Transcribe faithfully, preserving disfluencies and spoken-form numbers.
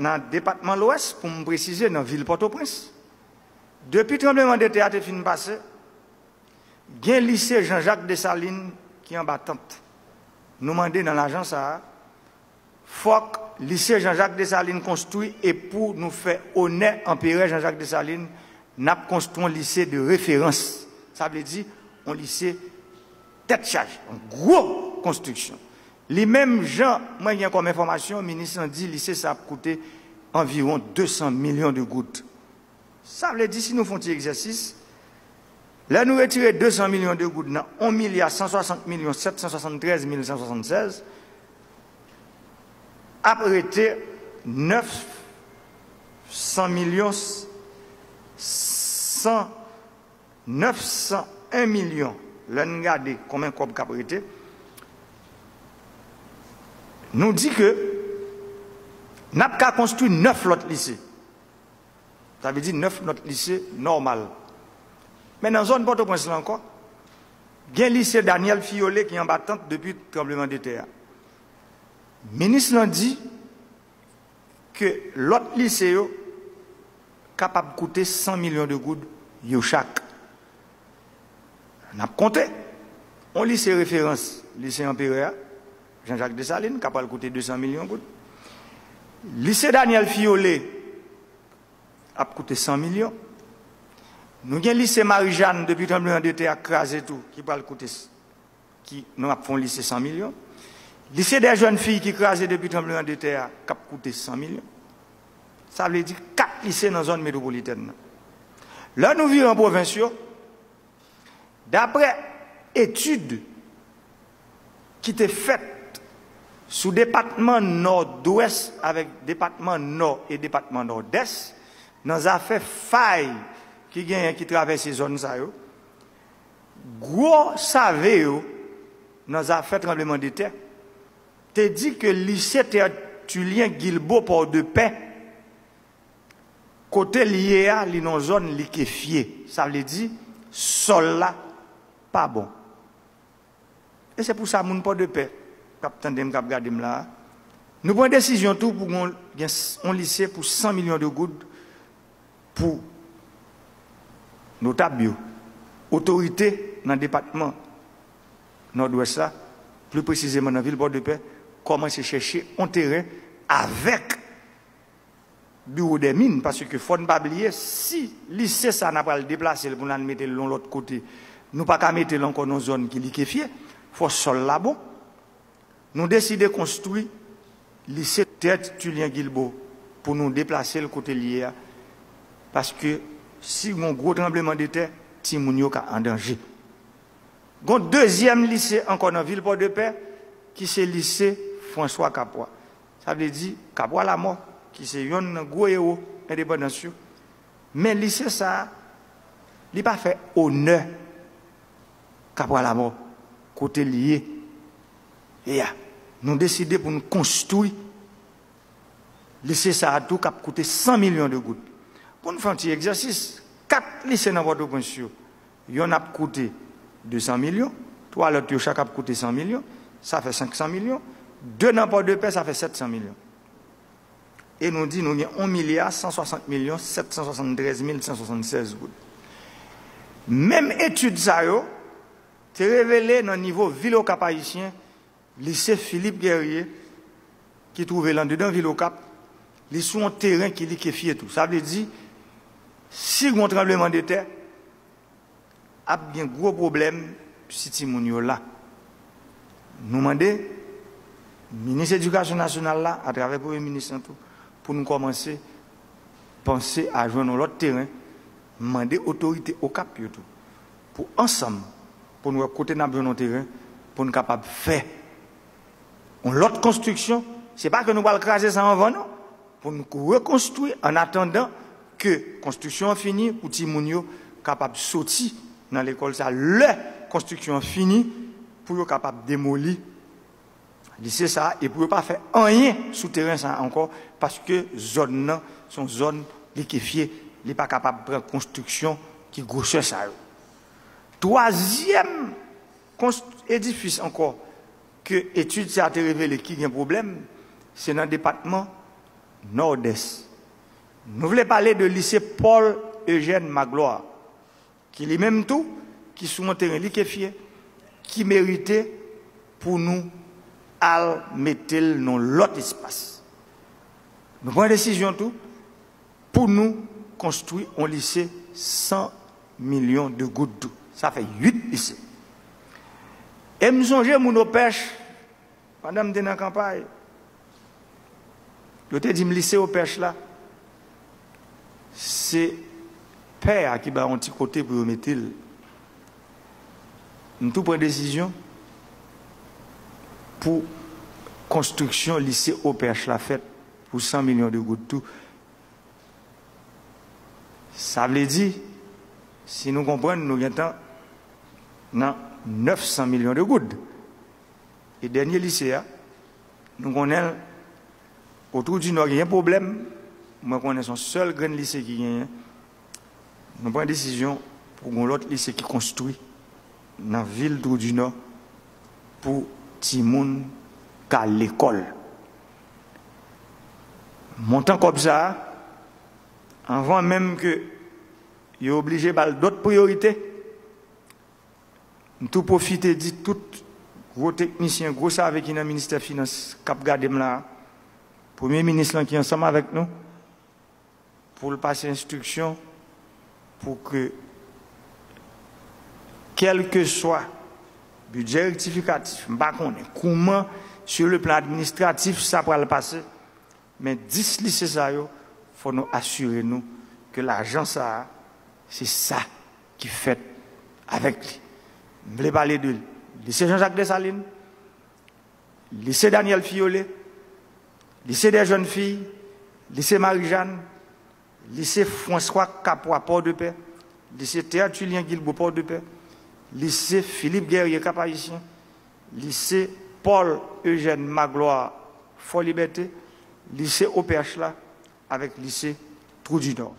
nan depatman Lwès, pou m presize, nan vil Pòtoprens, depi tranblemanntè a te fin pase, gen lise Jean Jacques Dessalines ki anba tant. Nou mande nan lajan sa a, fòk lise Jean Jacques Dessalines konstwi, e pou nou fè onè Anperè Jean Jacques Dessalines, n ap konstwi yon lise de referans. Sa vle di yon lise tèt chaje, yon gwo konstriksyon. Li menm, jan mwen gen kòm enfòmasyon, minis lan di lise sa ap koute anviwon de san milyon de goud. Sa vle di, si nou fè yon ti egzèsis, lè nou retire de san milyon de goud nan yon milya san swasant milyon sèt san swasanntrèz mil san swasanntrèz, ap rete nèf san milyon, san, nèf san en milyon. Lè n gade konbyen kòb k ap rete, nou di ke n ap ka konstwi nèf lòt lise. Sa vle di nèf lòt lise nòmal. Men nan zòn Pòtoprens la ankò, gen lise Daniel Fiolet ki anba tant depi tranblemanntè a. Minis lan di ke lòt lise yo kapab koute san milyon de goud yo chak. N ap konte. Yon lise referans, lise Anperè a, Jean Jacques Dessalines, ka pral koute de san milyon goud. Lise Daniel Fiolet ap koute san milyon. Nou gen lise Marijàn depi tranblemanntè a kraze tou, ki pral koute, ki, nou ap fè yon lise san milyon. Lise dè jèn fi ki kraze depi tranblemanntè a, k ap koute san milyon. Sa vle di kat lise nan zòn metwopolitèn nan. Lè nou vire an pwovens yo, daprè etid ki te fèt sou depatman Nòdwès avèk depatman Nò e depatman Nòdès, nan zafè fay ki genyen ki travèse zòn sa yo, gwo save yo nan zafè tranblemanntè te di ke lise Tertulien Guilbaud Pòdepè, kote l ye a, li nan zòn likefye. Sa vle di, sòl la pa bon. E se pou sa, moun Pòdepè k ap tande m, k ap gade m la a, nou pran desizyon tou pou gon, gen s-, yon lise pou san milyon de goud pou notab yo, otorite nan depatman Nòdwès la, pli presizeman nan vil Pòdepè, kòmanse chèche yon teren avèk biwo dè min, paske fò n pa bliye, si lise sa n a pral deplase l pou n al mete l yon lòt kote, nou pa ka mete l ankò nan zòn ki likefye, fò sòl la bon. Nou deside konstwi lise Tertulien Guilbaud pou nou deplase l kote l ye a, paske si gon gwo tranblemanntè, timoun yo ka an danje. Gon dezyèm lise ankò nan vil Pòdepè, ki se lise François Capois. Sa vle di Capois Lamort, ki se yonn nan gwo ewo endepandans yo. Men lise sa a, li pa fè onè Capois Lamort, kote l ye. E a, nou deside pou n konstwi lise sa a tou k ap koute san milyon de goud. Pou n fè yon ti egzèsis, kat lise nan Pòtoprens yo, yonn ap koute de san milyon, twa lòt yo chak ap koute san milyon, sa fè senk san milyon, de nan Pòdepè, sa fè sèt san milyon. E nou di nou gen yon milya san swasant milyon sèt san swasanntrèz mil san swasanntrèz goud. Menm etid sa yo te revele nan nivo vil Okap Ayisyen, lise Philippe Guerrier, ki twouve l anndedan vil Okap, li sou yon teren ki likefye tou. Sa vle di, si gon tranblemanndetè, ap gen gwo pwoblèm si timoun yo la. Nou mande minis edikasyon nasyonal la, atravè premye minis lan tou, pou nou kòmanse panse a jwenn yon lòt teren, mande otorite Okap yo tou, pou ansanm, pou n wè kote n ap jwenn yon teren, pou n kapab fè yon lòt konstriksyon. Se pa ke nou pral kraze sa anvan, non. Pou n rekonstwi an atandan ke konstriksyon an fini, pou timoun yo kapab soti nan lekòl sa. Lè konstriksyon an fini, pou yo kapab demoli lise sa a, e pou yo pa fè anyen sou teren sa a ankò, paske zòn nan se yon zòn likefye, li pa kapab pran konstriksyon ki gwosè sa yo. Twazyèm konst-, edifis ankò ke etid sa a te revele ki gen pwoblèm, se nan depatman Nòdès. Nou vle pale de lise Paul Eugène Magloire, ki li menm tou, ki sou yon teren likefye, ki merite pou nou al mete l nan lòt espas. Nou pran desizyon tou pou nou konstwi yon lise san milyon de goud tou. Sa fè uit lise. E m sonje moun Opèch, pandan m te nan kanpay, yo te di m lise Opèch la, se pè a ki ba yon ti kote pou yo mete l. M tou pran desizyon pou konstriksyon lise Opèch la fèt pou san milyon de goud tou. Sa vle di, si nou konprann, nou gentan nan nèf san milyon de goud. E dènye lise a, nou konnen l, Twou di Nò genyen pwoblèm, mwen konnen se yon sèl grenn lise ki genyen. Nou pran desizyon pou yon lòt lise ki konstwi nan vil Twou di Nò pou timoun ka lekòl. Montan kòb sa a, anvan menm ke yo oblije ba l dòt priyorite, m tou pwofite di tout gwo teknisyen, gwo save ki nan ministè finans k ap gade m la a, premye minis lan ki ansanm avèk nou, pou l pase enstriksyon pou ke, kèlkeswa bidjè rektifikatif, m pa konnen kouman, sur le plan administratif, sa pral pase, men dis lise sa yo, fò nou asire nou ke lajan sa a, se sa ki fèt avèk li. M vle pale de lise Jean Jacques Dessalines, lise Daniel Filleulé, lise dè jèn fi, lise Marijàn, lise François Capois Pòdepè, lise Tertullien Guilbaud Pòdepè, lise Philippe Guerrier Cap-Haïtien, lise Paul Eugène Magloire Fò Libète, lise Opèch la, avèk lise Twou di Nò.